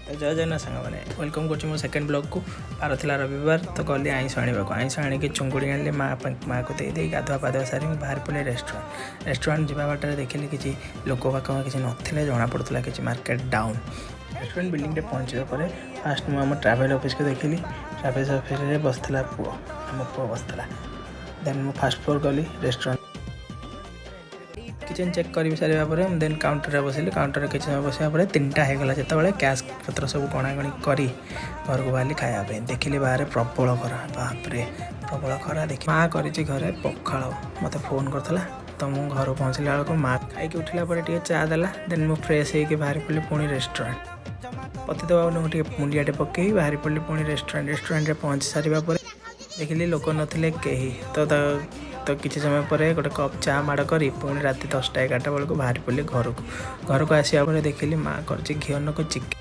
ତ ଜୟ ଜଗନ୍ନାଥ ସାଙ୍ଗମାନେ, welcome କରୁଛି ମୋ ସେକେଣ୍ଡ ବ୍ଲଗ୍କୁ। ବାର ଥିଲା ରବିବାର, ତ ଗଲି ଆଇଁଷ ଆଣିବାକୁ। ଆଇଁଷ ଆଣିକି ଚୁଙ୍ଗୁଡ଼ି ଆଣିଲି। ମା ପାଇଁ, ମାଆକୁ ଦେଇ ଦେଇ ଗାଧୁଆ ପାଧୁଆ ସାରି ମୁଁ ବାହାରି ପଡ଼ିଲି ରେଷ୍ଟୁରାଣ୍ଟ। ରେଷ୍ଟୁରାଣ୍ଟ ଯିବା ବାଟରେ ଦେଖିଲି କିଛି ଲୋକ ବାକ କିଛି ନଥିଲେ, ଜଣାପଡ଼ୁଥିଲା କିଛି ମାର୍କେଟ ଡାଉନ୍। ରେଷ୍ଟୁରାଣ୍ଟ ବିଲ୍ଡିଂରେ ପହଞ୍ଚିବା ପରେ ଫାଷ୍ଟ ମୁଁ ଆମ ଟ୍ରାଭେଲ୍ ଅଫିସକୁ ଦେଖିଲି। ଟ୍ରାଭେଲ୍ ଅଫିସରେ ବସିଥିଲା ପୁଅ, ଆମ ପୁଅ ବସିଥିଲା। ଦେନ୍ ମୁଁ ଫାଷ୍ଟ ଫ୍ଲୋର୍ ଗଲି। ରେଷ୍ଟୁରାଣ୍ଟ କିଚେନ୍ ଚେକ୍ କରି ସାରିବା ପରେ ମୁଁ ଦେନ୍ କାଉଣ୍ଟରରେ ବସିଲି। କାଉଣ୍ଟରରେ କିଛି ସମୟ ବସିବା ପରେ 3ଟା ହେଇଗଲା ଯେତେବେଳେ, କ୍ୟାସ୍ ପତ୍ର ସବୁ ଗଣାଗଣି କରି ଘରକୁ ବାହାରିଲି ଖାଇବା ପାଇଁ। ଦେଖିଲି ବାହାରେ ପ୍ରବଳ ଖରା। ବାପରେ, ପ୍ରବଳ ଖରା ଦେଖି ମା କରିଛି ଘରେ ପଖାଳ। ମୋତେ ଫୋନ୍ କରିଥିଲା, ତ ମୁଁ ଘରୁ ପହଞ୍ଚିଲା ବେଳକୁ ମା ଖାଇକି ଉଠିଲା ପରେ ଟିକେ ଚା ଦେଲା। ଦେନ୍ ମୁଁ ଫ୍ରେଶ୍ ହେଇକି ବାହାରି ପଡ଼ିଲି ପୁଣି ରେଷ୍ଟୁରାଣ୍ଟ। ପତିତ ବାବୁଙ୍କୁ ଟିକେ ମୁଣ୍ଡିଆଟେ ପକେଇ ବାହାରି ପଡ଼ିଲି ପୁଣି ରେଷ୍ଟୁରାଣ୍ଟ। ରେଷ୍ଟୁରାଣ୍ଟରେ ପହଞ୍ଚି ସାରିବା ପରେ ଦେଖିଲି ଲୋକ ନଥିଲେ କେହି। ତ କିଛି ସମୟ ପରେ ଗୋଟେ କପ୍ ଚା ମାଡ଼ କରି ପୁଣି ରାତି 10ଟା 11ଟା ବେଳକୁ ବାହାରି ପଡ଼ିଲି ଘରକୁ। ଘରକୁ ଆସିବା ପରେ ଦେଖିଲି ମା କରିଛି ଘିଅ ନକୁ ଚିକେନ୍।